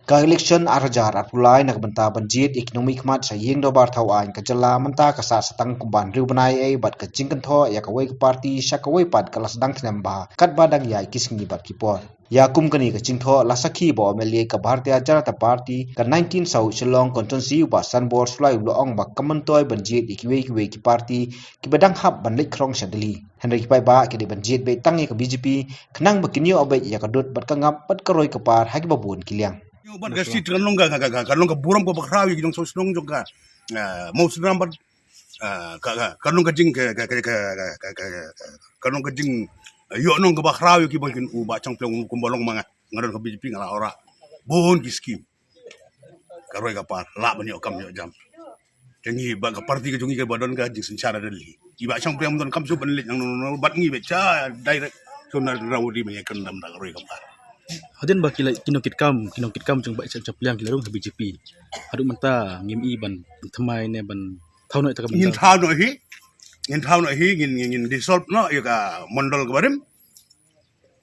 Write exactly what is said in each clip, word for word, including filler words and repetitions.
Ka election ar hajar arphew lai na ka bynta ban jied ïa ki nongmihkhmat sha ïing dorbar thaw aiñ ka jylla mynta ka sah sa tang kumba hynriew bnai ei, bad ka jingkynthoh ïa kawei ka party sha kawei pat ka la sdang thnem bha katba dang ïaid ki sngi bad ki por. Ïa kum kane ka jingthoh la sakhi ba u M L A ka Bharatiya Janata Party ka nineteen South Shillong Constituency u Bah Sanbor Shullai u la ong ba kam myntoi ban jied ïa kiwei kiwei ki party kiba dang hap ban leit khrong sha Delhi. Hynrei ki paidbah ki dei ban jied beit tang ïa ka B J P khnang ba kin ïoh beit ïa ka dud bad ka ngap bad ka roi ka par ha kiba bun ki liang. Ïoh bad ka seat kan long ka, ka, ka, ka, kan long ka burom kaba khraw ïa ki nongshong shnong jong ka, ah, Mawsynram bad, ah, ka, ka, kan long ka jing ka, ka, ka, ka, ka, ka, ka, kan long ka jing, ah, ïoh nong kaba khraw ïa ki ban kin u Bah Shangpliang kumba long ma nga, nga don ka B J P nga la wanrah bun ki skim. Ka roi ka par lah ban ïoh kam ïoh jam. Te ngi ba ka party ka jong ngi kaba don ka jingsynshar ha Delhi. I Bah Shangpliang don kam shuh ban leit nang no no bad ngi ba cha direct. So na Narendra Modi ban ïa kyndam da ka roi ka par. Hadien ba ki la ki nongkitkam, ki nongkitkam jong Bah Shangpliang ki la rung ha B J P. Haduh mynta ngim i ban thymmai ne ban thaw noh ïa ka. Ngin mynta thaw noh hi. Ngin thaw noh hi, ngin, ngin, ngin dissolve noh ïa ka mondol kaba rim.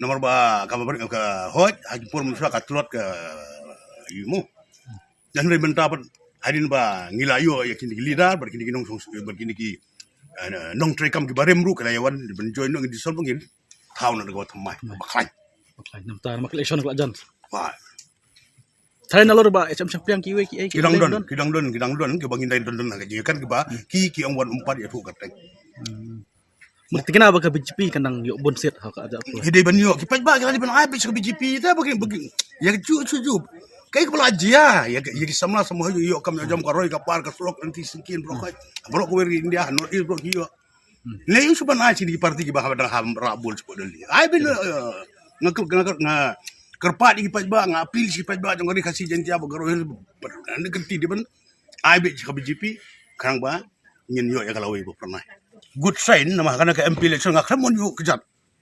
Namar ba kaba rim ka hoi ha ki por mynta ka tlot ka ïa mo. Hynrei mynta pat hadien ba ngi la ïoh ïa kine ki leader bad kine ki nong, bad kine ki, eh, nongtrei kam kiba rim ruh ki la ïa wan ban join noh, ngi dissolve, ngin thaw noh da kaba thymmai, ba khlaiñ. Ba khlaiñ. Namar ta, namar ka election ka la jan. Ba. Tharai nalor ba H M Shangpliang kiwei ki, eh, ki dang don, ki dang don, ki dang don kiba ngin dei don don ha ka jingïakhun kiba ki, ki ong wan um pat ïathuh kyrteng. Hmm. Mynta kane ba ka B J P kan dang ïoh bun seat ha ka Jaipur. Ki dei ban ïoh, ki paidbah ki la dei ban ai beit sha ka B J P te ba ki, ba ki ïa ka ju ju ju. Kaei kaba la jia ïa ki, ïa ki samla samla ïoh kam ïoh jam, ka roi ka par, ka surok, anti singkin, brokoj. Baroh kawei India, North East baroh ki ïoh. Hmm. Lei ïoh shu ban ai sha ki party kiba hap dang hap rah bol sha Delhi. Ai beit, eh, nga kyrpad, nga kyrpad ïa ki paidbah, nga appeal sha ki paidbah jong ka Ri Khasi Jaiñtia ba ka roi ba, ba, ba, ba, ai beit sha ka B J P khnang ba ngin ïoh ïa ka lawei ba phyrnai. Good sign namar ha kane ka M P election nga khlem wan ïoh kjat.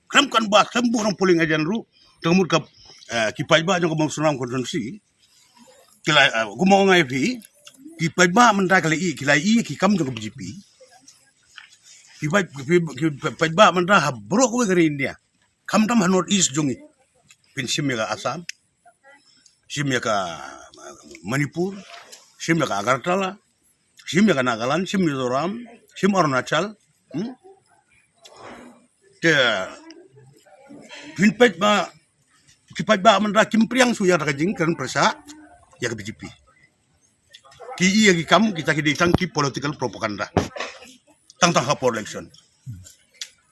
Khlem converse, khlem buh nang polling agent ruh. Te ka mut ka, eh, ki paidbah jong ka Mawsynram constituency ki la, eh, kumba ong ïa phi, ki paidbah mynta ki la ïohi, ki la ïohi ki kam jong ka B J P. Ki paid, ki, ki paidbah mynta ha baroh kawei ka ri India. Khamtam ha North East jong ngi. Phin shim ïa ka Assam, shim ïa ka Manipur, shim ïa ka Agartala, shim ïa ka Nagaland, shim Mizoram, shim Arunachal. Hmm? Te phin peit ba ki paidbah mynta kim pdiang shuh ïa kata ka jingkren pyrshah ïa ka B J P. Ki ïa ki kam kita ki dei tang ki political propaganda. Tang tang ha por election.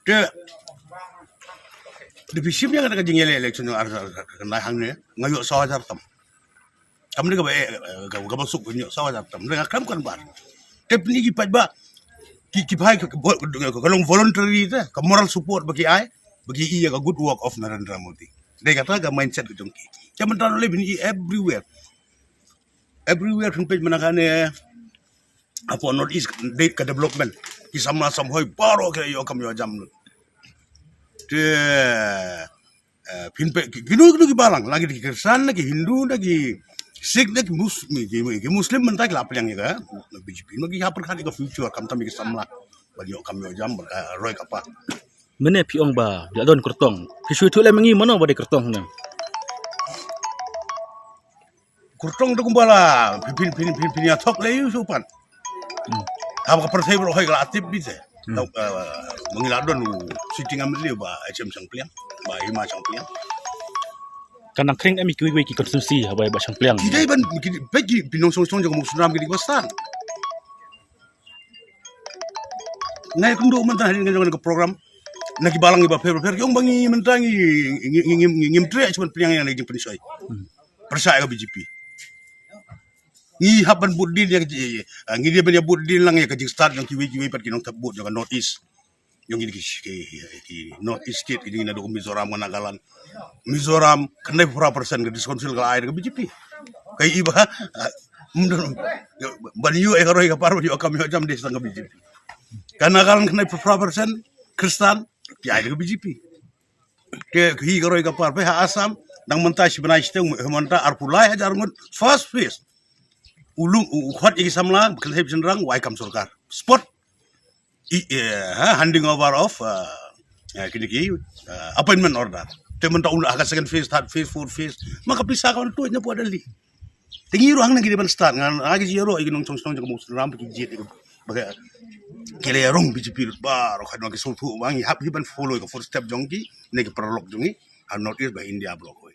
Te da phi shim ïa kata ka jingïaleh election jong ar hajar khyndai hangne nga ïoh saw hajar tam. Kam ne kaba, eh, eh, kaba, kaba suk nyo saw hajar tam. Nga khlem converse. Te phi ki paidbah ki, ki phai ka, ka, ka, ka long voluntary te, ka moral support ba ki ai ba ki ïa ka good work of Narendra Modi. Dei kata ka mindset ka jong ki. Te mynta lei phi everywhere. Everywhere phin peit mynta kane hapoh North East dei ka development. Ki samla samhoi baroh ki ïoh kam ïoh jam lut. Te, eh, phin peit ki, kino kino ki balang, la ki Khristan, la ki Hindu, la ki Sikh, la ki Mus-, ki, ki Muslim mynta ki la pdiang ïa ka B J P. Ki hap pyrkhat ïa ka future, khamtam ïa ki samla ban ïoh kam ïoh jam, eh, roi ka par. Mynne phi ong ba la don kyrtong. Phi shu ïathuh lem ïa ngi mano ba dei kyrtong ne. Kyrtong te kumba la phin, phin, phin, phin ïa thok lei ïoh shu pan. Hmm. Haba ka pyrthei baroh hoi ka la tip beit te. Hmm. Tau, eh, ba ngi la don u sitting M L A ba H M Shangpliang, ba Hima Shangpliang. Kan nang khring em ïa kiwei kiwei ki constituency haba ïa Bah Shangpliang. Ki dei ban, ki dei, peit ki, phi nongshong shnong jong ka Mawsynram ki dei ba stad. Nga ïakynduh mynta hadien nga jong ka program na ki balang kiba pher pher ki ong ba ngi mynta ngi, ngi, ngi, ngi, ngi, ngim treh shuh ban pdiang ïa ka jingpynshoi. Hmm. Pyrshah ïa ka B J P. Ngi hap ban bud dien ïa ka ji-, ah, ngi dei ban ïa bud dien lang ïa ka jingstad jong kiwei kiwei pat ki nongthep vote jong ka North East. Jong ngi ki, ki, ki North East state ki jong ngi naduh Mizoram, Nagaland. Mizoram, khyndai phew phra percent ka District Council ka la ai da ka B J P. Kaei ba, ah, ban ïoh ïa ka roi ka par, ban ïoh kam ïoh jam dei tang ka B J P. Ka Nagaland khyndai phew phra percent Khristan, ki ai da ka B J P. Te hi ka roi ka par phi ha Assam, dang mynta shi bnai shiteng, mynta arphew lai hajar ngut, first phase. U lum, u, u khot ïa ki samla, kynthei shynrang, u ai kam sorkar. Spot, i, eh, ha, handing over of, eh, eh, kine ki, eh, appointment order. Te mynta un ha ka second phase, third phase, fourth phase. Ma ka pisa ka wan tuid na pud Delhi. Te ngi ruh hangne ngi dei ban start, nga nga ki jia ruh ïa ki nongshong shnong jong ka Mawsynram ba ki jied ïa ka, ba ka, ki la ïa rung B J P baroh, khnang ki sngewthuh ba ngi hap hi ban follow ïa ka footstep jong ki ne ki paralok jong ngi ha North East, ba India baroh.